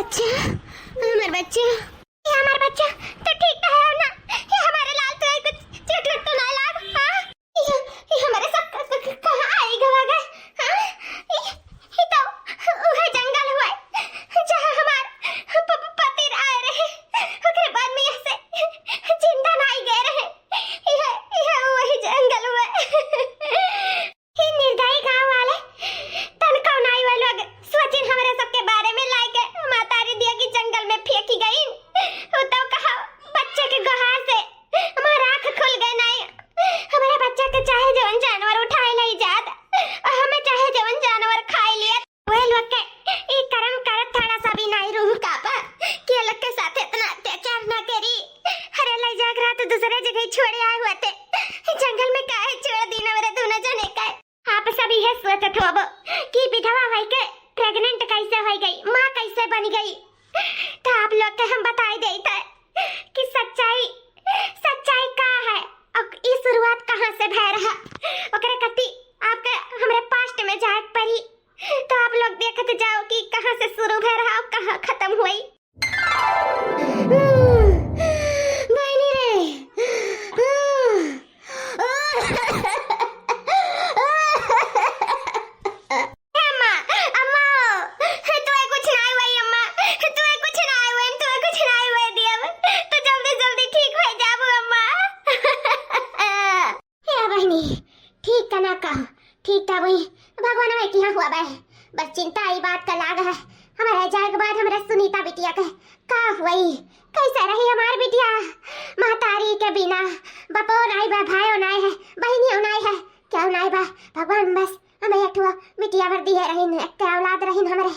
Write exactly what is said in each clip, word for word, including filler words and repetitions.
बच्चा, हमार बच्चा, ये हमार बच्चा, तू ठीक तो है ना? ये हमारे लाल, तू कुछ चोट वोट तो ना लाग, हाँ? ये, ये हमारे सब क-, क-, क-, कहाँ आई गवा गए, हाँ? ये, ये तो वह जंगल हुआ है, जहाँ हमार प-, प-, पति आए रहे, ओकरे बाद में यहाँ से जिंदा ना आई गए रहे। यह, यह वही जंगल हुआ है। हे निर्दयी गाँव वाले, तन कौन आई वे लोग सोचिन हमरे सबके बारे में लाइके मातारी दिया कि जंगल में फेंकी गई। वो तो कहा बच्चे के गुहार से हमार आँख खुल गए नाई। हमारे बच्चे के चाहे जवन जानवर उठाए ले जात और हमें चाहे जवन जानवर खाए लिया। वे लोग के ई कर्म करत थोड़ा सा भी नाई रूह कापा कि ये लोग के साथ इतना अत्याचार ना करी। अरे ले जाग रहा तो दूसरे जगह छोड़े आए हुए थे, जंगल में काहे छोड़ दी ना मेरे दोनों जने का। आप सब यह सोचत होबो कि विधवा होई के प्रेग्नेंट कैसे हो गई, माँ कैसे बन गई। तो आप लोग के हम बताई देत है कि सच्चाई, सच्चाई का है और ई शुरुआत कहाँ से भय रहा। ओकरे कति आपके हमरे पास्ट में जाए के पड़ी, तो आप लोग देखत जाओ कि कहाँ से शुरू भय रहा और कहाँ खत्म हुई। बहनी रे। अम्मा, अम्मा, तुए कुछ ना हुई अम्मा, तुए कुछ ना हुई, तुए कुछ ना हुई दिया, तू जल्दी जल्दी ठीक हो जाबू अम्मा। ए बहनी, ठीक त ना कहो, ठीक त वही भगवान वही किहाँ हुआ बे। बस चिंता ई बात का लाग है, हमारे जाए के बाद हमारे सुनीता बिटिया के का हुई, कैसे रही हमार बिटिया महतारी के बिना। बपो नाई बा, भायो नाई है, बहनियो नाई है, क्या नाई बा। भगवान बस हमें एक ठो बिटिया भर दिए रहीन, एक औलाद रहीन हमरे,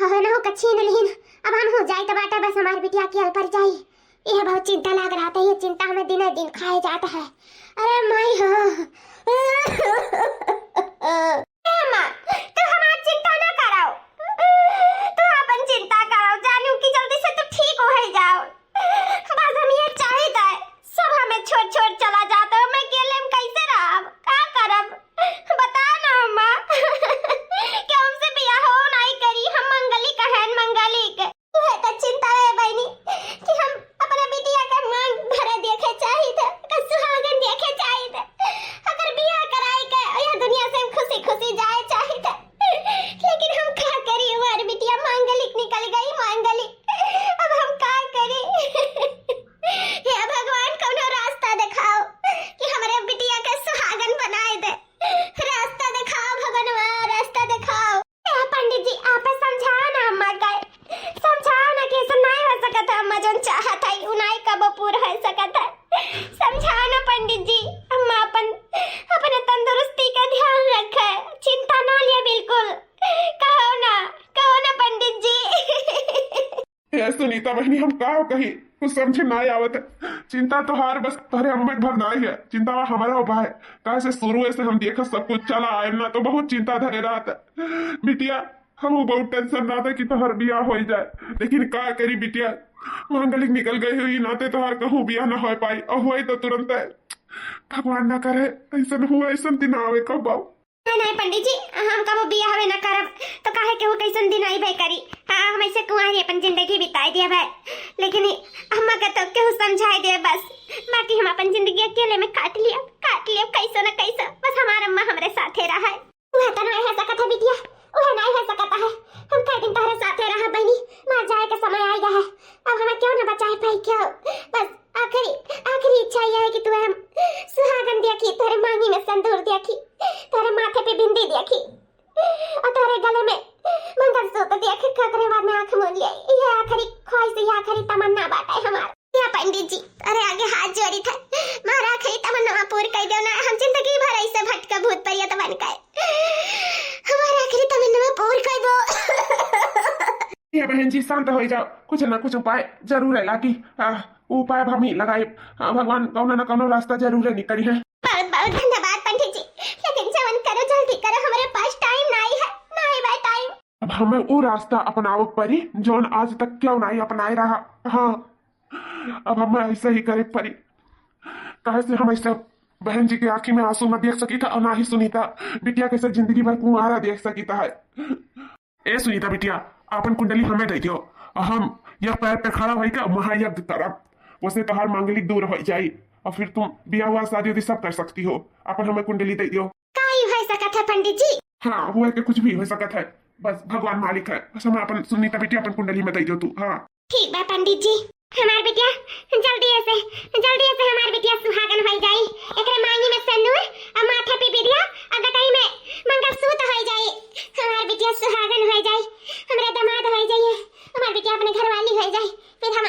हो नहु के छीन लिहीन। अब हम हो जाए तो बाटे बस हमार बिटिया के अल पर जाई। यह बहुत चिंता लाग रहा था, ये चिंता हमें दिने दिन खाए जाता है। अरे माई हो। ए माँ, तू हमार चिंता ना कराओ, तू अपन चिंता कराओ, जानू कि जल्दी से तू ठीक हो जाओ। बस हम ये चाहित है, सब हमें छोड़ छोड़ चला जाता है, मैं अकेले में कैसे रहब, का करब, बता ना अम्मा। कि हमसे बियाह हो नहीं करी, हम मंगलिक हैं, मंगलिक। उहे त चिंता है बहनी कि हम अपने बिटिया के मांग भरे देखे चाहित, का सुहागन देखे चाहित, अगर बियाह कराई के यह दुनिया से हम खुशी खुशी जाए चाहित, लेकिन हम का करी, हमारी बिटिया मांगलिक निकल गई, मांगलिक। अब हम का करी? हे भगवान, कौनो रास्ता दिखाओ कि हमरे बिटिया के सुहागन बनाए दे। रास्ता दिखाओ भगवान, रास्ता दिखाओ। ए पंडित जी, आप समझाओ ना अम्मा का, समझाओ ना कि ऐसा नहीं हो सकत है अम्मा, जौन चाहत है उ नहीं कबो पूर हो सकत है। समझाओ ना पंडित जी, अम्मा अपन, अपने तंदुरुस्ती का ध्यान रखे, चिंता ना लिया बिल्कुल। कहो ना, कहो ना पंडित जी। हे सुनीता बहनी, हम का कही, कुछ समझ ना आवत है। चिंता तोहार बस तोहरे अम्मा भर नाई है, चिंता हमारा बा है। काहे से शुरू से हम देखत सब कुछ चला आए ना, तो बहुत चिंता धरे रहत है बिटिया। हम बहुत टेंशन रहत है कि तोहर बियाह हो जाए, लेकिन का करी बिटिया, मांगलिक निकल गई हुई नाते तोहर कहूँ बियाह ना हो पाई, और होई तो तुरंत है। भगवान ना करे ऐसन हुआ, ऐसन दिन आवे कब बाऊ। नहीं, नहीं पंडित जी, हम कबो बियाह हवे न करब, तो काहे केहू कैसन दिन आई बे करी। हाँ, हम ऐसे कुंवारी अपन जिंदगी बिताई दिया भाई, लेकिन ई अम्मा के तो केहू समझाई दे बस, बाकी हम अपन जिंदगी अकेले में काट लिया, काट लिया कैसो न कैसो, बस हमार अम्मा हमरे साथे रहे। वह तो नहीं हो सकत है बिटिया, वह नहीं हो सकत है। हम कई दिन तोहरे साथे रहा बहनी, मार जाए के समय आई गया है, अब हमें क्यों ना बचाए पाई क्यों। बस आखिरी, आखिरी इच्छा यह है कि तू हम सुहागन देखी, तोहरे मांगी में संदूर देखी, तोहरे माथे पे बिंदी देखी, और तोहरे गले में मंगलसूत्र देखी, ओकरे बाद में आंख मूंद लिया। यह आखिरी ख्वाहिश, यह आखिरी तमन्ना बाटे हमार। या पंडित जी, अरे आगे हाथ जोड़ी था, मारा आखिरी तमन्ना पूर कर दो ना, हम जिंदगी भर ऐसे भटका भूत प्रेत बन गए, हमारा आखिरी तमन्ना पूर कर दो। ये बहन जी, शांत हो जाओ, कुछ ना कुछ उपाय जरूर है लागी। आ, उपाय हम ही लगाए। हाँ, भगवान कौनो ना कौनो रास्ता जरूर है निकली है। बहुत बहुत धन्यवाद पंडित जी, लेकिन जवन करो जल्दी करो, हमारे पास टाइम नहीं है, नहीं बा टाइम। अब हमें वो रास्ता अपनावे के पड़ी जौन आज तक क्यों नहीं अपनाए रहा। हाँ, अब हमें ऐसे ही करे के पड़ी, काहे से हम ऐसे बहन जी के आँखी में आंसू न देख सकी था और ना ही सुनीता बिटिया कैसे जिंदगी भर कुंवारा देख सकी था है। ए सुनीता बिटिया, अपन कुंडली हमें दे दियो। हम यह पैर पे खड़ा होइके महायज्ञ करब, वैसे तोहार मांगलिक दूर होइ जाई और फिर तुम बियाह हुआ शादी उदी सब कर सकती हो। अपन हमें कुंडली दे दियो। काई होइ सकत है पंडित जी? हाँ, हुए के कुछ भी होइ सकत है, बस भगवान मालिक है। बस हमें अपन सुनीता बिटिया अपन कुंडली में दे दियो तू। हाँ। ठीक बा पंडित जी, हमार बिटिया जल्दी से, जल्दी से हमार बिटिया सुहागन होइ जाई। एकरे मांगी में सेनुर, आ माथे पे बिंदिया, आ गटई में मंगलसूत्र होइ जाई। हमार बिटिया सुहागन होइ जाई, हमरे दामाद होइ जाई। हमार बिटिया अपने घरवाली होइ जाई, फिर हम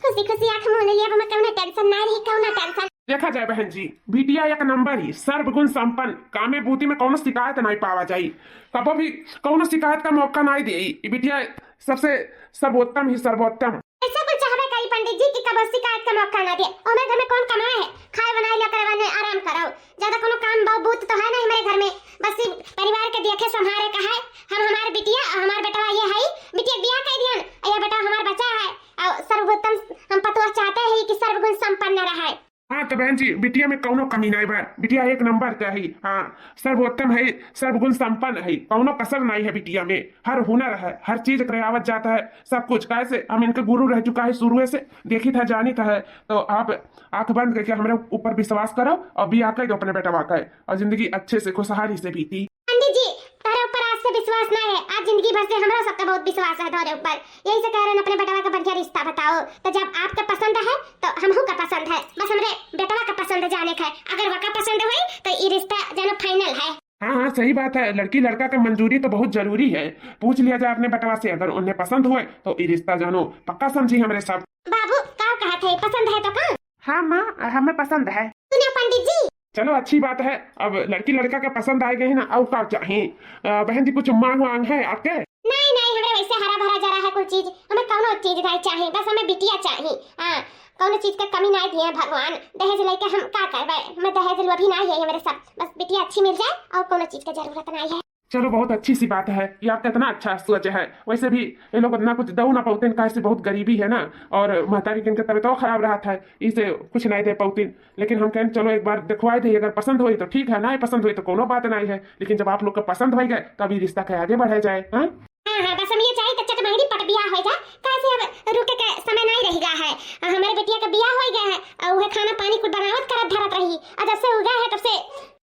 खुशी खुशी आँख मूंद लिया, हमें कौनो tension ना रही, कौनो tension। देखा जाए बहन जी, बिटिया एक नंबर ही, सर्वगुण संपन्न, कामे बूती में कौनो शिकायत नहीं पावा जाई, कबो भी कौनो शिकायत का मौका नहीं दे। ई बिटिया सबसे सर्वोत्तम ही सर्वोत्तम। ऐसा कुछ चाहबे करी पंडित जी कि कबो शिकायत का मौका ना दे। हमारे घर में कौन कमाए है, खाए बनाए लिया करे बने आराम करो, ज्यादा कोनो काम बहु-, बूत तो है नहीं हमारे घर में, बस ई परिवार के देखे संभारे का है। हम हमार बिटिया और हमार बेटवा ये है, बिटिया के बियाह कर दिहन, और यह बेटवा हमार बचा है, और सर्वोत्तम हम पतोह चाहते हैं कि सर्वगुण संपन्न रहे। हाँ तो बहन जी, बिटिया में कौनो कमी नहीं बा, बिटिया एक नंबर का है। हाँ, सर्वोत्तम है, सर्वगुण संपन्न है, कौनो कसर नहीं है बिटिया में। हर हुनर है, हर चीज करे आवत जाता है, सब कुछ। काहे से हम इनके गुरु रह चुका है शुरुए से, देखी था, जानी था है। तो आप आंख बंद करके हमरे ऊपर विश्वास करो और बियाह कर दो अपने बेटवा का, और जिंदगी अच्छे से खुशहाली से बीती। पंडित जी, तोहरे ऊपर आज से विश्वास ना है, आज जिंदगी भर से हमरा सबका बहुत विश्वास है तोहरे ऊपर। यही से कह रहे हैं अपने बेटवा का बढ़िया रिश्ता बताओ। तो जब आपका पसंद है तो हमहू का पसंद है, बस हमरे बेटवा का पसंद जाने का है। अगर वका पसंद होई तो ये रिश्ता जानो final है। हाँ हाँ, सही बात है, लड़की लड़का का मंजूरी तो बहुत जरूरी है। पूछ लिया जाए अपने बेटवा से, अगर उन्हें पसंद होए तो ये रिश्ता जानो पक्का समझी हमरे सब। बाबू का कहत है, पसंद है तो का? हाँ माँ, हमें पसंद है। सुनियो पंडित जी। चलो अच्छी बात है, अब लड़की लड़का के पसंद आ गए ना, और का चाही? अ, बहन जी कुछ मांग वांग है आपके? नहीं नहीं, हमरे वैसे हरा भरा जरा है कुल चीज, हमें कौनो चीज नहीं चाही, बस हमें बिटिया चाही। हाँ, कौनो चीज के कमी नहीं दिए भगवान। दहेज लेके हम का करबे, हमें दहेज लोभी नहीं है हमरे सब, बस बिटिया अच्छी मिल जाए और कौनो चीज के जरूरत नहीं है। चलो बहुत अच्छी सी बात है, ये आपका इतना अच्छा सोच है। वैसे भी ये लोग इतना कुछ दऊ ना पाउतिन, काहे से बहुत गरीबी है ना, और महतारी के इनके तबीयत खराब रहा था, इसे कुछ नहीं दे पाउतिन। लेकिन हम कहें चलो एक बार देखवाए दे, अगर पसंद होई तो ठीक है, ना पसंद होई तो कोनो बात नहीं है। लेकिन जब आप लोग का पसंद होई गए तब ये रिश्ता के आगे बढ़ाया जाए। हाँ हाँ हाँ, बस हम ये चाही तो चटमंगनी पट बियाह हो जाए, काहे से अब रुके के समय नहीं रह गया है। आ, हमारे बिटिया का बियाह हो गया है, और वह खाना पानी कुल बनावत करत धरत रही, और जब से उगा है तब से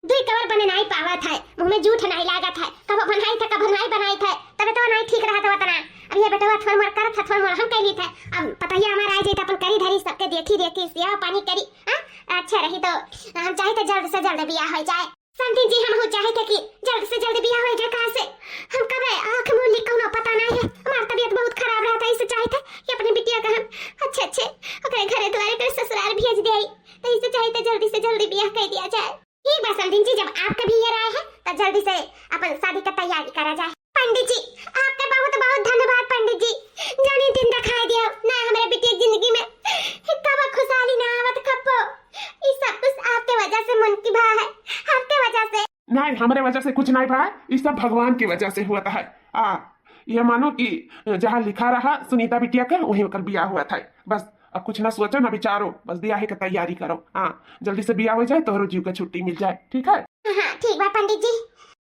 दुई कवर बने नहीं पावत है, मुँह में जूठ नहीं लागत है, कब बनाई था कब नहीं बनाई था, तबे तो नहीं ठीक रहत होत ना। अब ये बेटवा थोड़ मोड़ करत है, थोड़ मोड़ हम कैली थे। अब पतैया हमार आई जाई तो अपन करी धरी सबके देखी देखी सेवा पानी करी। हाँ, अच्छा रही तो हम चाही तो जल्द से जल्द बियाह हो जाए। समधी जी, हम हो चाहे थे कि जल्द से जल्द बियाह हो जाए, काहे से हम कबे आँख मूंद ली, कौनो पता नहीं है। हमार तबीयत बहुत खराब रहता है, इसे चाहे थे कि अपने बिटिया का हम अच्छे अच्छे ओकरे घरे द्वारे पे ससुराल भेज दे, तो इसे चाहे थे जल्दी से जल्दी बियाह कर दिया जाए। ठीक बा समधी जी, जब आपका भी ये राय है तो जल्दी से अपन शादी का तैयारी करा जाए। पंडित जी, आपका बहुत बहुत धन्यवाद पंडित जी, जानी दिन दिखाई दिया ना हमरे बिटिया की जिंदगी में, कब खुशहाली ना आवत कब्बो। ये सब कुछ आपके वजह से मुमकिन भा है, आपके वजह से। नहीं, हमरे वजह से कुछ नहीं भा, ये सब भगवान की वजह से हुआ है। आ, ये मानो कि जहाँ लिखा रहा सुनीता बिटिया का, वहीं ओकर बियाह हुआ था। बस अब कुछ ना सोचो ना विचारो, बस बियाह की तैयारी करो। हाँ, जल्दी से बियाह हो जाए, तोहरो जीव का छुट्टी मिल जाए, ठीक है? हाँ, ठीक बा पंडित जी।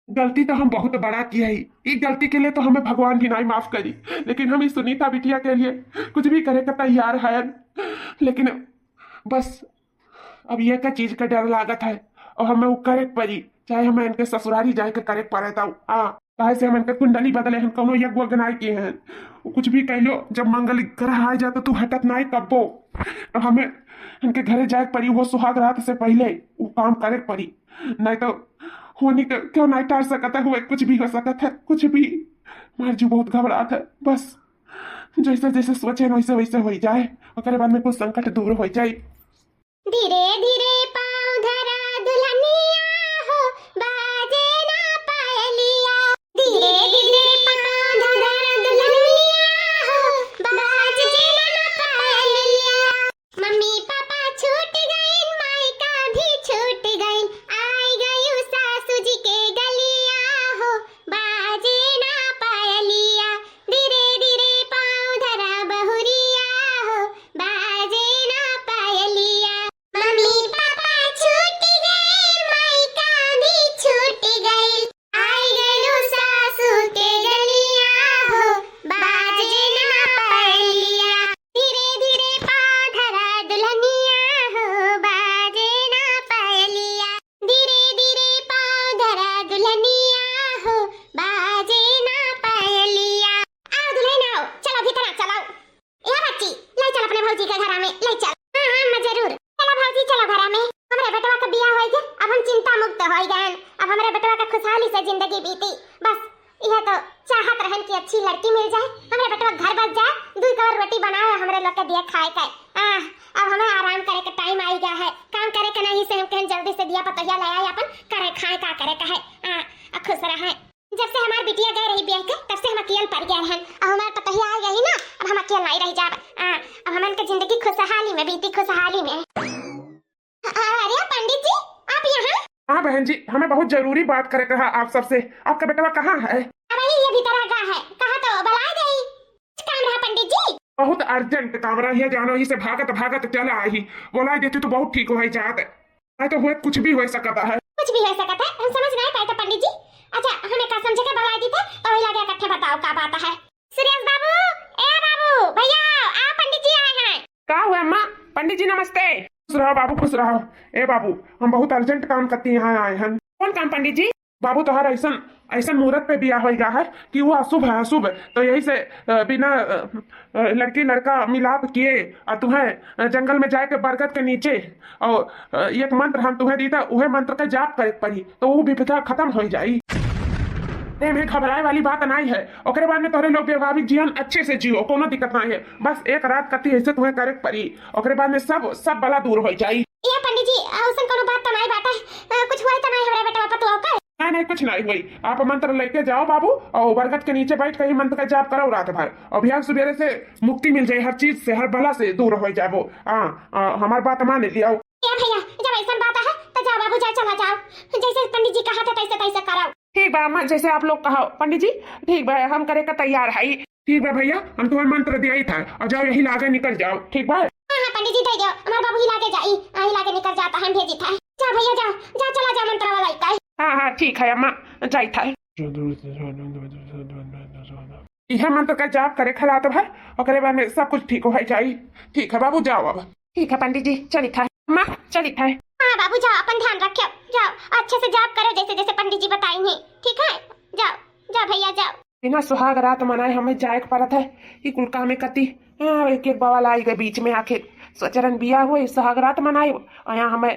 गलती तो हम बहुत बड़ा किया ही, ई गलती के लिए तो हमें भगवान भी नहीं माफ करी, लेकिन हम इस सुनीता बिटिया के लिए कुछ भी करे के तैयार है। लेकिन बस अब ये का चीज का डर लागत है, और हमें वो करे के पड़ी, चाहे हमें इनके ससुरारी जाए के करे के पड़े। तो हाँ, काहे से हम इनके कुंडली बदले हैं, कौनो यज्ञ वज्ञ नहीं किए हैं। वो कुछ भी कह लो, जब मंगल ग्रह आ जाए तो तू हटत नहीं कब्बो, तो हमें इनके घरे जाए के पड़ी, वो सुहाग रात से पहले वो काम करे के पड़ी। नहीं तो होनी के क्यों नहीं टार सकत है, हुए कुछ भी हो सकत है, कुछ भी। हमार जीव बहुत घबरात है, बस जैसे जैसे सोचे वैसे वैसे हो जाए, ओकरे बाद में कुछ संकट दूर हो जाए। धीरे धीरे पाँव धरा दुल्हनिया हो, बाजे ना पायलिया। धीरे धीरे पाँव धरा दुल्हनिया हो, बाजे ना पायलिया। मम्मी पापा छूट गइन, मायका भी छूट गइन, आई गयू सासू जी के गलिया हो, बाजे ना पायलिया। धीरे धीरे पाँव धरा बहुरिया हो, बाजे ना पायलिया। मम्मी पापा बस, यह तो चाहत रहन कि अच्छी लड़की मिल जाए, हमरे बेटवा घर बस जाए, दुई कवर रोटी बनाए, हमरे लोग के दिए खाए के। आह, अब हमें आराम करे के टाइम आई गया है, काम करे के नहीं से हम कहन जल्दी से दिया पतोहिया ले आए, अपन करे खाए का करे का है। आह, अब खुश रहे। जब से हमार बिटिया गए रही बियाह के, तब से हम अकेल पड़ गए रहन। अब हमार पतोहिया आ गई ना, अब हम अकेल नहीं रह जाब। आह, अब हमन के जिंदगी खुशहाली में बीती, खुशहाली में। अरे पंडित जी, आप यहाँ? हाँ बहन जी, हमें बहुत जरूरी बात करे के रहा आप सबसे। आपका बेटवा कहाँ है? अरे ये भीतर आ गया है, कहा तो बुलाए दे। कुछ काम रहा पंडित जी? बहुत अर्जेंट काम रहा है, जानो ही से भागत भागत चला आई। बुलाए देती तो बहुत ठीक हो जात, नहीं तो हुए कुछ भी हो सकता है। कुछ भी हो सकता है, हम समझ नहीं पाए तो पंडित जी। अच्छा, हमें का समझे के बुलाए दी थे, तो वही लगे इकट्ठे बताओ का बात है। सुरेश बाबू, ए बाबू, भैया, आओ, पंडित जी आए हैं। का हुआ अम्मा? पंडित जी नमस्ते। खुश रहो बाबू, खुश रहो। ए बाबू, हम बहुत अर्जेंट काम करती यहाँ आए हैं। कौन काम पंडित जी? बाबू तोहार ऐसन, ऐसन मुहूर्त पे बियाह होइगा है कि वो अशुभ है, अशुभ। तो यही से, अ, बिना, अ, अ, लड़की लड़का मिलाप किए और तुम्हें, अ, जंगल में जाए के बरगद के नीचे और, अ, एक मंत्र हम तुम्हें दी था, उहे मंत्र के जाप करे के पड़ी, तो वो विपदा खत्म हो जाई। एमे घबराए वाली बात नाई है। ओकरे बाद में तोहरे लोग वैवाहिक जीवन अच्छे से जियो, कोनो दिक्कत नाई है। बस एक रात कती ऐसे तुम्हें करे के पड़ी, ओकरे बाद में सब, सब बला दूर हो जाई। ए पंडित जी, अउसन कोनो बात तो नाई बाटे? अ, कुछ हुआ तो नाई हमरे बेटवा पतुआ के? नहीं, नहीं, कुछ नहीं हुई। आप मंत्र लेके जाओ बाबू, और बरगद के नीचे बैठ के ही मंत्र का जाप करो रात भर, और बिहान सुबेरे से मुक्ति मिल जाए हर चीज से, हर बला से दूर हो जाबो। हाँ, अ, हमार बात मान लियो। ए भैया, जब ऐसन बात है, तो जाओ बाबू, जाओ, चला जाओ, जैसे पंडित जी कहा थे, तैसे, तैसे करो। ठीक बा अम्मा, जैसे आप लोग कहो पंडित जी। ठीक बा, हम करे का तैयार है। ठीक बा भैया, हम तुम्हें मंत्र दिया ही था, और जाओ यही लागे निकल जाओ, ठीक बा? हाँ, हाँ, पंडित जी दे दो, हमार बाबू ही लागे जाई, आ, ही लागे निकल जाता, हम भेजी था। जा भैया, जा, जा, चला जा मंत्र वाला इकाई। हाँ, हाँ, ठीक है अम्मा, जाई था। यह मंत्र का जाप करे खलात भर, ओकरे बाद में सब कुछ ठीक हो जाई। ठीक है बाबू, जाओ अब। ठीक है पंडित जी, चलित है। अम्मा, चलित है। हाँ बाबू, जाओ, अपन ध्यान रखियो, जाओ, अच्छे से जाप करो, जैसे जैसे पंडित जी बताई हैं, ठीक है? जाओ, जाओ भैया, जाओ। बिना सुहाग रात मनाए हमें जाए के परत है, ई कुल कामे कती। हाँ, एक एक बवाल आई गए बीच में, आखिर सोचरन बिया हुए, सुहाग रात मनाए, और यहाँ हमें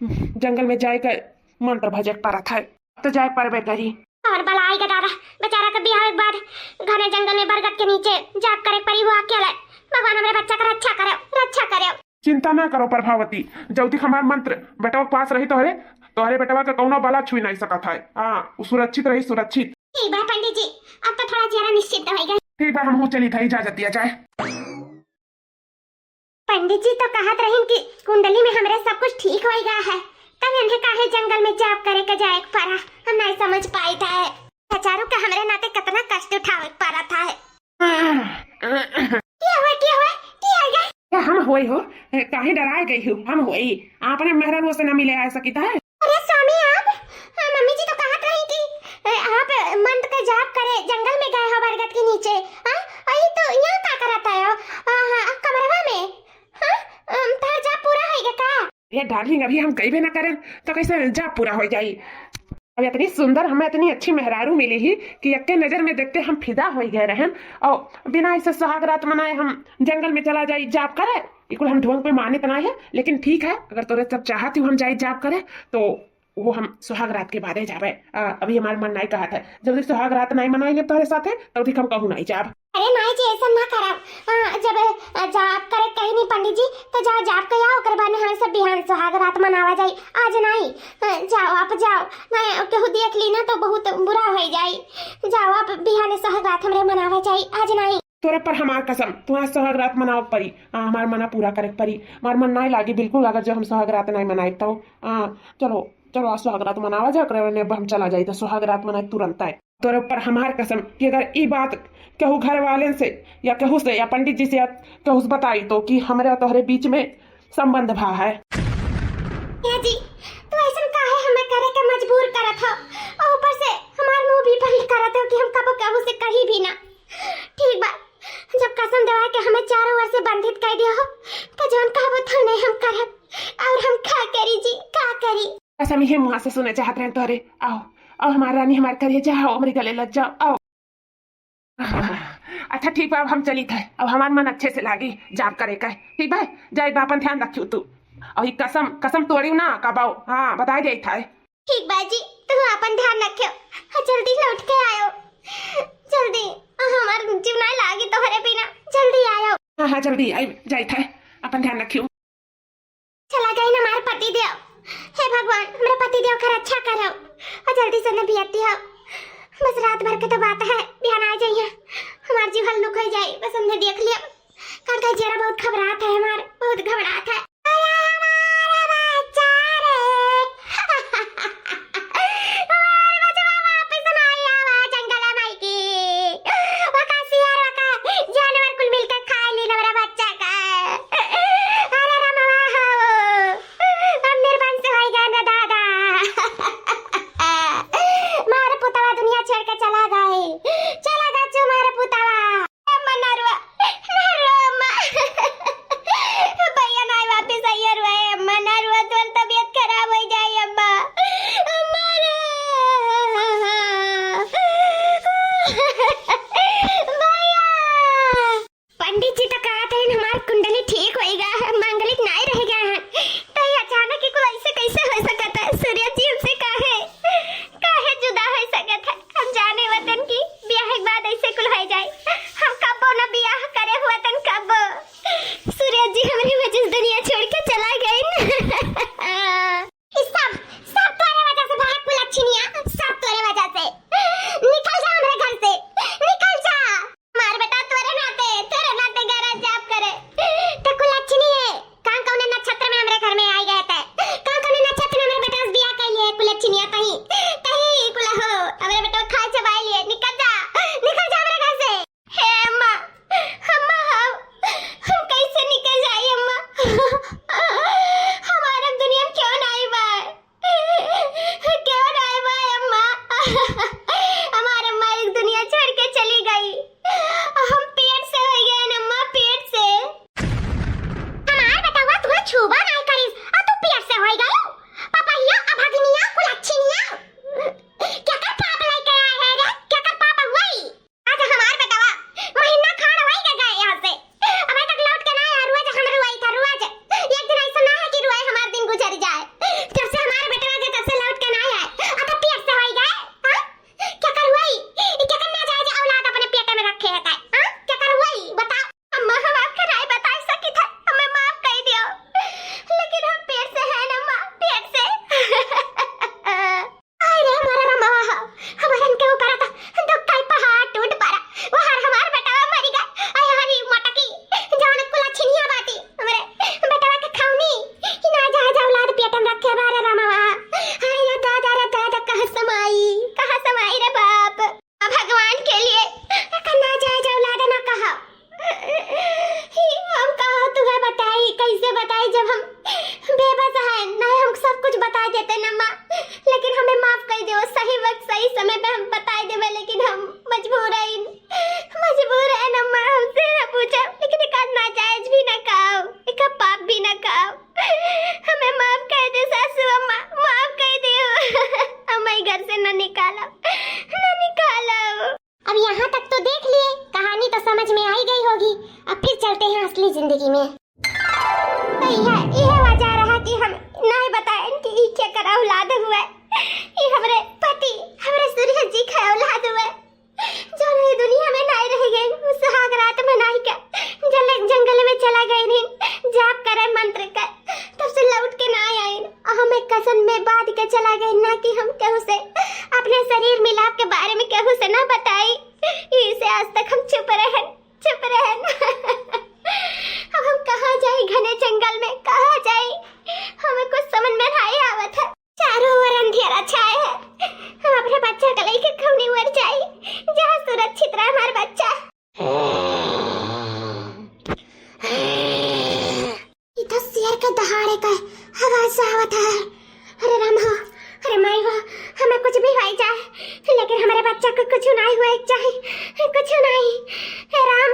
जंगल में जाए के मंत्र भजे के परत है, तो जाए परबे करी। और बला आई गए दादा, बेचारा के बियाह के बाद घने जंगल में बरगद के नीचे जाप करे परी, वो अकेले। भगवान हमरे बच्चा का रक्षा करे, रक्षा करे। चिंता ना करो प्रभावती, जौतिक हमार मंत्र बेटवा के पास रही तोहरे, तोहरे बेटवा के कौनो बला छुई नहीं सकत है। हाँ, उ सुरक्षित रही, सुरक्षित। ठीक बा पंडित जी, अब तो थोड़ा ज्यादा निश्चिंत हो गए। ठीक बा, हमहू चली था, इजाजत दिया जाए। पंडित जी तो कहत रहिन कि कुंडली में हमरे सब कुछ ठीक हो गया है, तब इन्हें काहे जंगल में जाप करे के जाए के पड़ा, हम नहीं समझ पाई था। बेचारू का हमरे नाते कितना कष्ट उठावे के पड़ा था। क्या हुआ, क्या हुआ, क्या आ गया? क्या हम होई हो? ए, काहे डराए गई हो? हम होई, आपने मेहरारू से ना मिले आ सकी था। अरे स्वामी आप, हाँ, मम्मी जी तो कहत रही कि, ए, आप मंत्र का जाप करे जंगल में गए हो बरगद के नीचे, हाँ? और ये तो यहाँ का करत आयो? हाँ, हाँ, कमरवा में, हाँ? अम, तार जाप पूरा होइगा का? ये डार्लिंग, अभी हम कइबे ना करें तो कैसे जाप पूरा हो जाई? अब इतनी सुंदर, हमें इतनी अच्छी मेहरारू मिली ही कि यक्के नजर में देखते हम फिदा हो गए रहन, और बिना ऐसे सुहाग रात मनाए हम जंगल में चला जाई जाप करे। ये कुल हम ढोंग पे मानित ना है, लेकिन ठीक है, अगर तोरे सब चाहती हो हम जाई जाप करे, तो वो हम सुहाग रात के बादे जाबे। आ, अभी हमार मन नहीं कहत है, जब तक सुहाग रात नहीं मनाई लेब तोहरे साथे, तब तक हम कहूँ नहीं जाब। अरे माई जी, ऐसा ना करब। आ, जब, आ, जाप करे कहीं नहीं पंडित जी, तो जाओ जाप के आओ, ओकर बाद में हम सब बिहान सुहाग रात मनावा जाई। आज नहीं, आ, जाओ आप जाओ, नहीं केहू देख ली ना तो बहुत बुरा हो जाई। जाओ आप बिहान सुहाग रात हमरे मनावा जाई, आज नहीं। तोरे पर हमार कसम, तुम्हारा सुहाग रात मनावे परी। आ, हमार मना पूरा करे परी, हमार मन नहीं लागी बिल्कुल अगर जो हम सुहाग रात नहीं मनाई तो। आ, चलो, चलो, आज सुहाग रात मनावा जा, ओकरे बाद में अब हम चला जाई, तो सुहाग रात मनाई तुरंत आए। तोरे ऊपर हमार कसम कि अगर ई बात केहू घर वाले से या केहू से या पंडित जी से या केहू से बताई तो कि हमरे और तोहरे बीच में संबंध भा है। ए जी, तू ऐसन काहे हमें करे के मजबूर करत हो? और ऊपर से हमार मुंह भी बंद करत हो कि हम कबो केहू से कही भी ना। ठीक बा, जब कसम देवा के हमें चारों ओर से बंधित कर दिया हो, तो जौन कहबो तो नहीं हम करब। और हम का करी जी, का करी? बस हम इहे मुँह से सुने चाहत रहे तोहरे। आओ, आओ हमार रानी, हमार करेजा, आओ हमरे गले लग जाओ, आओ। अच्छा ठीक बा, अब हम चली थे, अब हमार मन अच्छे से लागी जाप करे का। ठीक बा, जाई बा, अपन ध्यान रखियो तू। और ई कसम, कसम तोड़ियो ना कबाओ, हाँ बताई जाई था। ठीक बा जी, तू आपन ध्यान रख्यो, जल्दी लौट के आयो, जल्दी, हमार जीव नाई लागी तोहरे बिना, जल्दी आयो। हाँ, हाँ, जल्दी आई, जाइत है, आपन ध्यान रख्यो। चला गइन हमार पति देव। हे भगवान, हमरे पति देव का रक्षा करो और जल्दी से उन्हें बियाह दियो। बस रात भर के तो बात है, बिहान आ जाइए। हमार जीव हल्लुक हो जाई, बस उन्हें देख लियो। काहे का जियरा बहुत घबरात है हमार, बहुत घबरात है। अरे हमार बच्चा रे। हमार बचवा वापस ना आवा जंगल माई की। वका सियार, वका जानवर कुल मिलके खा ली हमरा बच्चा का। अरे रमवा हो, हम निर्वंश होई गए ना दादा। मार पुतवा दुनिया छोड़ के चला गए, चला गए चु मार पुतवा। अम्मा ना रुआ, ना रुआ अम्मा। भैया ना वापस आइए रुआ, अम्मा ना रुआ, तोर तबीयत खराब हो जाए अम्मा। अम्मा रे। भैया। पंडित जी तो कहत हैं हमार कुंडली ठीक होइगा है, मांगलिक नाई रह गया है। तो ये अचानक ही कुल ऐसे कैसे हो सकत है? सूरज जी हमसे काहे, काहे जुदा हो सकत है? हम जाने वतन की ब्याह के बाद ऐसे कुल हो जाए। हम कब्बो न ब्याह करे हुआ तन कब्बो। सूरज जी हमरे वजह से दुनिया छोड़ के चला गए न। ई सब, सब तोरे वजह से भाग कुलच्छिनिया, सब तोरे वजह से। निकल जा हमरे घर से, निकल जा। हमार बेटा तोरे नाते, तोरे नाते गैराज जाब करे। तो कुलच्छिनी है, कहाँ कौने नक्षत्र में हमरे घर में आई गए थे? कहाँ कौने नक्षत्र में हमरे बेटा से बियाह कर लिए कुलच्छिनिया तही? तही कुल हो, हमरे बेटा खाए चबाई लिए, निकल जा, निकल जा हमरे घर से। हे अम्मा, अम्मा, हम, हम कैसे निकल जाई अम्मा? हमार अब दुनिया में क्यों ना आई बा? क्यों ना आई बा अम्मा? हमार अम्मा एक दुनिया छोड़ के चली गई। हम पेट से हो गए न अम्मा, पेट से। हमार बेटवा तुम्हें छुबा नहीं करिस, आ तू पेट से हो गई? पपहिया, अभगिनिया, कुलच्छिनिया। क्या कर पाप लेके आए हैं रे? क्या कर पाप हुआ ई? आज हमार बेटवा महीना खान होई के गए यहाँ से, अबे तक लौट के ना आया। रोज हम रुआई था, रोज। एक दिन ऐसा ना है कि रुआई हमार दिन गुजर जाए। जब से हमार बेटवा के तब से लौट के ना आए। अब तो पेट से होई गए, हाँ? क्या कर हुआ ई? ई क्या कर नाजायज औलाद अपने पेट में रखे है काय? हाँ? क्या कर हुआ ई? बता। अम्मा, हम आपके नाई बताई सकी था, हमें माफ कर दियो। लेकिन हम पेट से है ना माँ, पेट से। अरे हमारा रमवा हो, हमारन के ऊपर तो दुख का पहाड़ टूट पड़ा। वो हर हमार बेटवा मरी गए। अरे हरी मटकी, जौन कुलच्छिनिया बाती, हमरे बेटवा के खौनी, कि ना जा जा औलाद पेटन रखे हमारे रमवा। अरे दादा रे दादा, कहाँ समाई, कहाँ समाई रे बाप। भगवान के लिए एक ना जा जा औलाद ना कहा। ही हम कहा तुहे बताई, कैसे बताई जब हम बेबस हैं, नहीं हम सब कुछ बता देते न माँ, लेकिन हमें माफ कर दो। सही वक्त सही समय पे हम बता देवे, लेकिन हम मजबूर हैं, मजबूर हैं न माँ, हमसे न पूछो, लेकिन एक नाजायज भी न कहो, एक पाप भी न कहो, हमें माफ कर दे सासू अम्मा, माफ कर दो। हमें घर से न निकालो, न निकालो। अब यहाँ तक तो देख लिए, कहानी तो समझ में आई गई होगी। अब फिर चलते हैं असली जिंदगी में। तो यह, यह वजह रहा कि हम नहीं बताएं कि ई केकर औलाद हुए। ई हमरे पति, हमरे सूर्य जी का औलाद हुए। जो ये दुनिया में नहीं रह गए, वो सुहाग रात मनाई के जले, जंगल में चला गए नहीं, जाप करे मंत्र के। तब से लौट के ना आइन। और हमें कसम में बांध के चला गए ना कि हम केहू से अपने शरीर मिलाप के बारे में केहू से ना बताई। इसे आज तक हम चुप रहन, चुप रहन। अब हम कहाँ जाई घने जंगल में, कहाँ जाई? हमें कुछ समझ में नहीं आवत है। चारों ओर अंधेरा छाए है। हम अपने बच्चा के लेके कौनी ओर जाई, जहाँ सुरक्षित रहे हमार बच्चा। ई तो शेर के दहाड़े का आवाज आवत है। अरे राम हो, अरे माई हो, हमें कुछ भी हो जाए, लेकिन हमारे बच्चा को कुछ नहीं हुआ चाहे, कुछ नहीं। हे राम,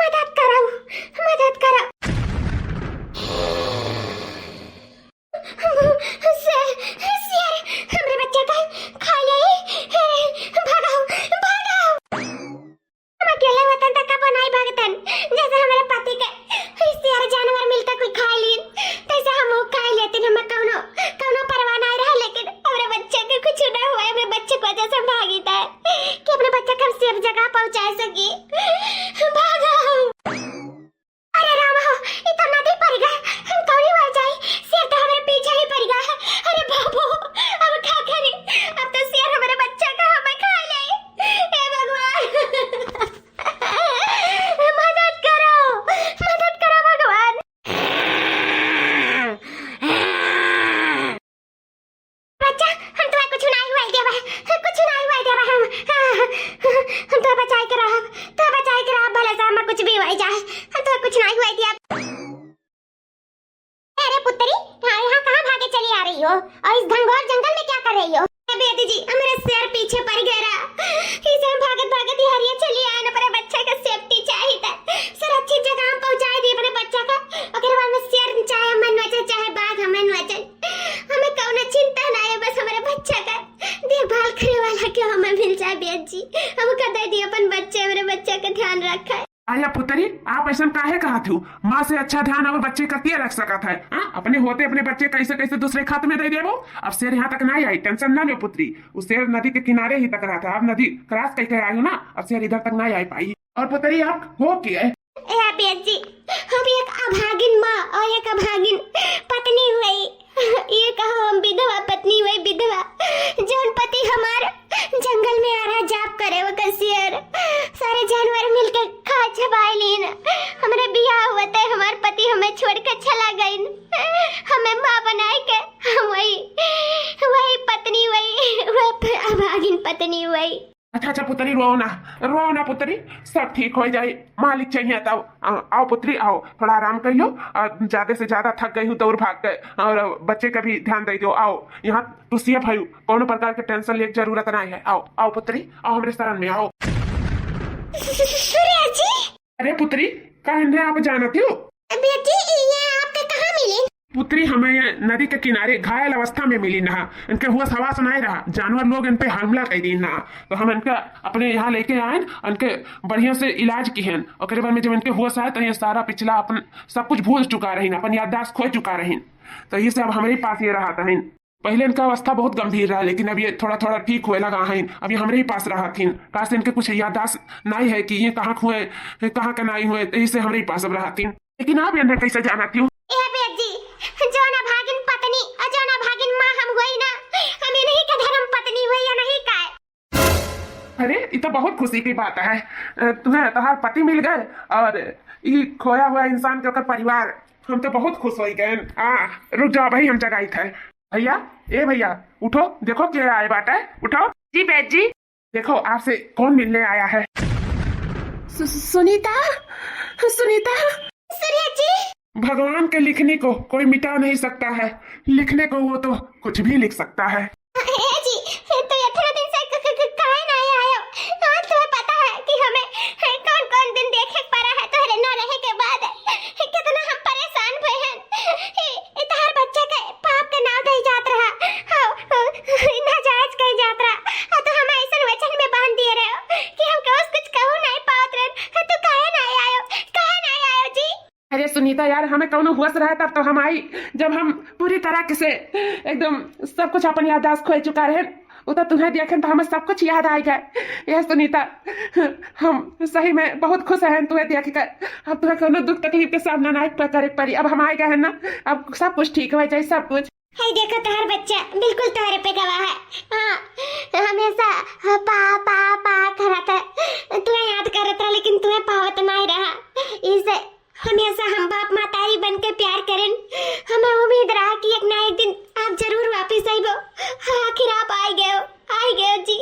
मदद करो, मदद करो। शेर, शेर, हमरे बच्चा का खा ले। हे, भागो, भागो। हम अकेले होतन त कबो नाई भागतन। जैसे हमरे पति के शेर जानवर मिलके कोई खा लीन, तैसे हम वो खा लेतिन। हमें कौनो, कौनो परवाह नाई रहा, लेकिन अब सेफ जगह पहुँचाए सकी। भागो। अरे राम हो, ई तो नदी पड़ गए, हम कौनी ओर जाई? शेर तो हमरे पीछे ही पड़ गए। अरे बाबू, अब का करी? अब तो शेर हमरे बच्चा का हमें खा ले। हे भगवान, मदद करो, मदद करो भगवान। बच्चा, हम तोहे कुछ नाई हुए देबा, कुछ नाई हुए देबा हम। हम तोहे बचाए के रहब, तोहे बचाए के रहब, भले से हमें कुछ भी हुए जाए, हम तोहे कुछ नाई हुए देब। अरे पुत्री, यहाँ, यहाँ कहाँ भागे चली आ रही हो? और इस घनघोर जंगल में क्या कर रही हो? ए बेटी जी, हमरे शेर पीछे पड़ गए रहा। इसे हम भागत भागत यहाँ चली आए, अपने बच्चा का safety चाहिए था। सुरक्षित जगह हम पहुँचाए दी अपने बच्चा का। ओकरे बाद में शेर चाहे हमन वचन, चाहे बाघ हमन वचन। हमें कौनो चिंता ना है, बस हमरे बच्चा का देखभाल करे वाला क्यों हमें मिल जाए बेटी जी। हमका दे दी अपन बच्चे, हमरे बच्चा का ध्यान रखा है। अरे पुत्री, आप ऐसन काहे कहत हो? माँ से अच्छा ध्यान और बच्चे का के रख सकत है? हाँ? अपने होते अपने बच्चे कैसे कैसे दूसरे खात में दे देबो। अब शेर यहाँ तक नहीं आई, tension ना लो पुत्री। वो शेर नदी के किनारे ही तक रहा था, अब नदी cross करके आई हो ना, अब शेर इधर तक नहीं आ पाई। और पुत्री, आप हो के है? ए बेटी जी, हम एक अभागिन माँ और एक अभागिन पत्नी हुई। ये कहो हम विधवा पत्नी हुई, विधवा। जौन पति हमार जंगल में आ रहा जाप करे, ओकर शेर सारे जानवर मिलके खा चबाए लीन। हमरे बियाह हुआ ते हमार पति हमें छोड़ के चला गइन। हमें माँ बनाए के हम वही, वही पत्नी हुई, वह प-, अभागिन पत्नी हुई। अच्छा, अच्छा पुत्री, रोओ ना, रोओ ना पुत्री, सब ठीक हो जाई। मालिक चाहिए तब। आ, आओ पुत्री, आओ, थोड़ा आराम कर लो। आ, ज्यादा से ज्यादा थक गई हूँ, दौड़ भाग के, और बच्चे का भी ध्यान दे दो। आओ, यहाँ तू safe है, कौनो प्रकार के tension लेके जरूरत नहीं है। आओ, आओ पुत्री, आओ हमरे शरण में आओ। सूर्या जी। अरे पुत्री, का इन्हें आप जानती हो? बेटी, ये आपके कहाँ मिली? पुत्री, हमें ये नदी के किनारे घायल अवस्था में मिली ना, इनके होश हवास नहीं रहा, जानवर लोग इन पे हमला कर दी ना, तो हम इनका अपने यहाँ लेके आए, इनके बढ़िया से इलाज किहन। ओकरे बाद में जब इनके होश आए तो ये सारा पिछला अपन सब कुछ भूल चुका रहीन, अपन याददाश्त खो चुका रहीन, तो ये सब हमरे पास ये रहा था। पहले इनका अवस्था बहुत गंभीर रहा, लेकिन अब ये थोड़ा थोड़ा ठीक हुए लगा है। अब ये हमरे ही पास रहत हिन। का से इनके कुछ याददाश्त नहीं है कि ये कहाँ हुए, कहाँ का नहीं हुए, यही से हमरे ही पास अब रहत हिन। लेकिन आप इन्हें कैसे जानती हो? ए बेटी, जौन अभागिन पत्नी और जौन अभागिन माँ हम हुई ना, हम इन्हीं के धर्म पत्नी हुई या नहीं का? अरे, ये तो बहुत खुशी की बात है। अ, तुम्हें तुम्हार पति मिल गए और ये खोया हुआ इंसान के ओकर परिवार, हम तो बहुत खुश हो गए। हाँ, रुक जाओ भाई, हम जगाई थे। भैया, ए भैया, उठो, देखो के आए बाटे, उठो। जी बैद जी। देखो, आपसे कौन मिलने आया है। सु-, सु-, सुनीता, सुनीता। सूर्या जी। भगवान के लिखने को कोई मिटा नहीं सकता है, लिखने को वो तो कुछ भी लिख सकता है। ए जी, तू इतना दिन से क-, क-, क-, काहे ना आयो? आज तुम्हें पता है कि हमें कौन कौन दिन देखे के पड़ा है तोहरे न रहे के बाद? कितना हम परेशान भए हैं। ए, ए तोहर बच्चा के पाप के नाव दे जात रहा। हाँ, हाँ, नाजायज कहे जात रहा। हाँ, तो हमें ऐसन वचन में बांध दिए रहे हो कि हम कौस कुछ कहू नहीं पावत रहे। हाँ, तू काहे ना आयो? काहे ना आयो जी? अरे सुनीता यार, हमें कौनो होश रहा तब तो हम आई, जब हम पूरी तरह से एकदम सब कुछ अपन याददाश्त खो चुका रहे। वो तो तुम्हें देखें तो हमें सब कुछ याद आ गया। ये सुनीता, हम सही में बहुत खुश हैं तुम्हें देख कर। अब तुम्हें कौनो दुख तकलीफ के सामना नहीं प-, करे पड़ी। अब हम आ गए हैं ना, अब सब कुछ ठीक हो जाए, सब कुछ। हाय देखो तोहर बच्चा बिल्कुल तोहरे पे गवा है। हाँ, हमेशा पा, पा, पा करत है, तुम्हें याद करत रहा लेकिन तुम्हें पावत नहीं रहा। इसे हमेशा हम बाप मतारी बन के प्यार करेन। हमें उम्मीद रहा कि एक ना एक दिन आप जरूर वापिस आइबो। हाँ, आखिर आप आइ गए हो, आइ गए हो जी।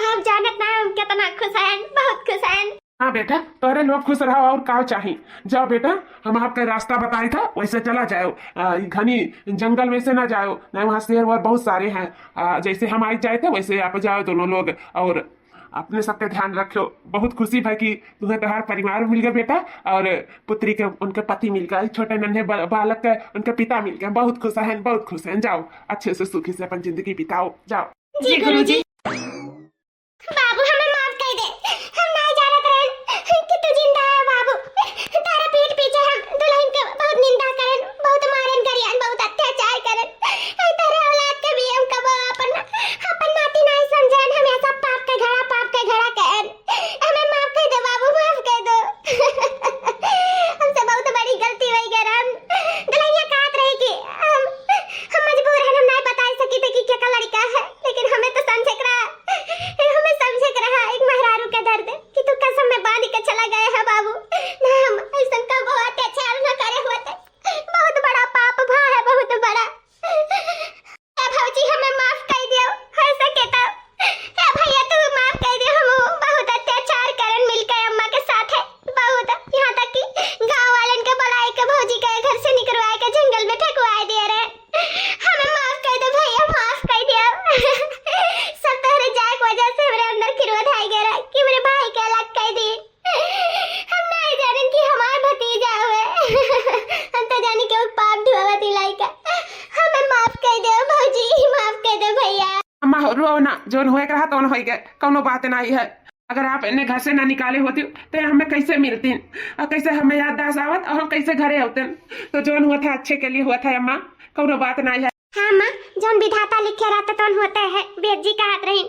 आप जानत ना हम कितना खुश हैं, बहुत खुश हैं। हाँ बेटा, तोहरे लोग खुश रहो और का चाही। जाओ बेटा, हम आपका रास्ता बताए था, वैसे चला जाओ। आ, ई घनी जंगल में से ना जाओ, नहीं वहाँ शेर वेर बहुत सारे हैं। आ, जैसे हम आइ जाए थे वैसे आप जाओ दोनों लोग। और अपने सबके ध्यान रखो। बहुत खुशी भा कि तुम्हें तोहार परिवार मिल गए बेटा, और पुत्री के उनके पति मिल गए, छोटे नन्हे बा-, बालक के उनके पिता मिल गए। बहुत खुश हैं, बहुत खुश हैं। जाओ, अच्छे से सुखी से अपन जिंदगी बिताओ, जाओ। जी गुरुजी। बाबू, हमें माफ कर दे, हम ना जानत रहन कि तू जिंदा है बाबू। तारा पीठ पीछे हम दुल्हन के बहुत निंदा करन, बहुत मारन गरियान, बहुत अत्याचार करन। ऐ तारे औलाद के भी हम कबो अपन, अपन नाती नहीं समझन। हम ऐसा पाप के घड़ा, पाप के घड़ा हाँ, जौन होए के रहा तौन होई गए, कौनो बात नाहीं है। अगर आप इन्हें घर से ना निकाले होती तो हमें कैसे मिलतीन और कैसे हमें याददाश्त आवत और हम कैसे घरे होतेन? तो जौन हुआ था अच्छे के लिए हुआ था अम्मा, कौनो बात नाहीं है। हाँ अम्मा, जौन विधाता लिखे रहता तौन होते है, बेद जी कहत रही।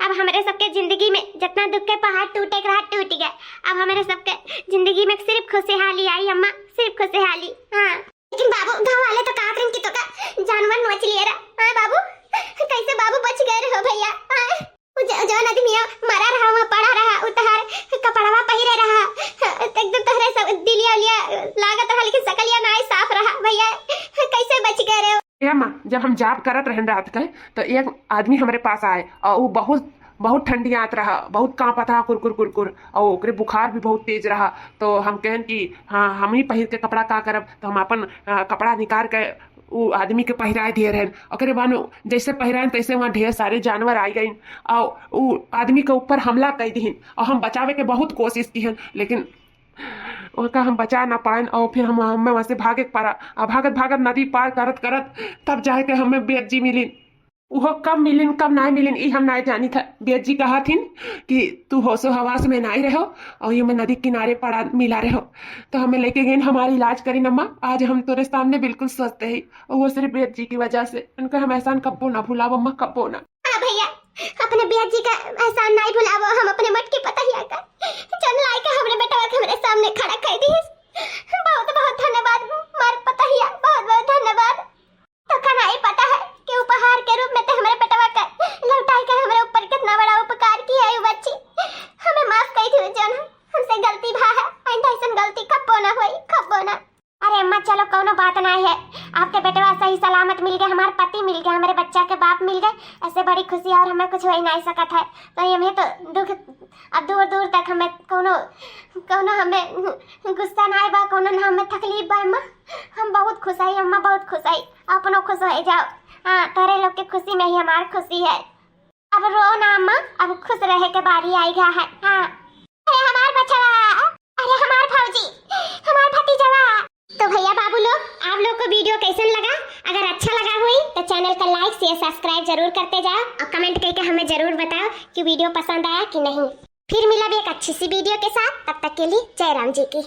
अब हमरे सबके जिंदगी में जितना दुख के पहाड़ टूटे के रहा टूट गए, अब हमरे सबके जिंदगी में सिर्फ खुशहाली आई अम्मा, सिर्फ खुशहाली। हाँ। लेकिन बाबू, गाँव वाले तो कहत रहिन कि तोका जानवर नोच लिए रहा। हाँ बाबू, कैसे बाबू बच गए रहो भैया? हाँ, उ ज-, जौन आदमिया मरा रहा, वहाँ पड़ा रहा, उ तोहार कपड़वा पहिरे रहा, हाँ, तो एकदम तोहरे सब दिलिया उलिया लागत रहा, लेकिन सकलिया नाई साफ रहा भैया, कैसे बच गए रहे हो? ए अम्मा, जब हम जॉब करत रहन रात के, तो एक आदमी हमरे पास आए और वो बहुत, बहुत ठंडियात रहा, बहुत कांपत रहा, कुरकुर कुरकुर, और ओकरे बुखार भी बहुत तेज रहा। तो हम कहन कि हाँ, हम ही पहिर के कपड़ा का करब, तो हम अपन, अ, कपड़ा निकाल के उ आदमी के पहिराए दिए रहन। ओकरे बाद में जैसे पहिराएन, तैसे वहाँ ढेर सारे जानवर आ गइन और उ आदमी के ऊपर हमला कर दिहिन और हम बचावे के बहुत कोशिश किहन, लेकिन ओका हम बचा ना पाएन और फिर हम, हमें वहाँ से भागे के पड़ा। और भागत भागत नदी पार करत करत तब जाए के हमें बेद जी मिलिन। उहो कब मिलिन, कब नाई मिलिन, ई हम नाई जानी था। बेद जी कहा थिन कि तू होशो हवास में नाई रहो और ये मैं नदी किनारे पड़ा मिला रहो। तो हमें लेके गइन हमार इलाज करिन अम्मा। आज हम तोरे सामने बिल्कुल स्वस्थ है, और वो सिर्फ बेद जी की वजह से। उनका हम एहसान कब्बो ना भुलाब अम्मा, कब्बो ना। हाँ भैया, अपने बेद जी का एहसान नाई भुलाबो, हम अपने मटकी पतहिया का, जौन लाई के हमरे बेटवा के हमरे सामने खड़ा कर दिहिस। बहुत बहुत धन्यवाद मार पतहिया, बहुत बहुत धन्यवाद। तोका नाई पता है कि उपहार के रूप में ते हमरे बेटवा का लौटाई के हमरे ऊपर कितना बड़ा उपकार किया है बच्ची। हमें माफ कर दियो जौन हमसे गलती भा है, आइंदा ऐसन गलती कब्बो ना होई, कब्बो ना। अरे अम्मा, चलो, कौनो बात नाई है, आपके बेटवा सही सलामत मिल गए, हमार पति मिल गए, हमरे बच्चा के बाप मिल गए, ऐसे बड़ी खुशी और हमें कुछ हो ही नाई सकत है। तो ये हमें तो दुख अब दूर दूर तक हमें कौनो, कौनो हमें गुस्सा नाई बा, कौनो ना हमें तकलीफ बा अम्मा। हम बहुत खुश है अम्मा, बहुत खुश है। अपनो खुश हो जाओ। हाँ, तोरे लोग के खुशी में ही हमार खुशी है। अब रो ना अम्मा, अब खुश रहे के बारी आई गया है। हाँ। अरे हमार बचवा, अरे हमार भौजी, हमार भतीजवा। तो भैया बाबू लोग, आप लोग को वीडियो कैसन लगा? अगर अच्छा लगा हुई तो चैनल का लाइक, शेयर, सब्सक्राइब जरूर करते जाओ और कमेंट करके हमें जरूर बताओ कि वीडियो पसंद आया कि नहीं। फिर मिलब एक अच्छी सी वीडियो के साथ, तब तक के लिए जय राम जी की।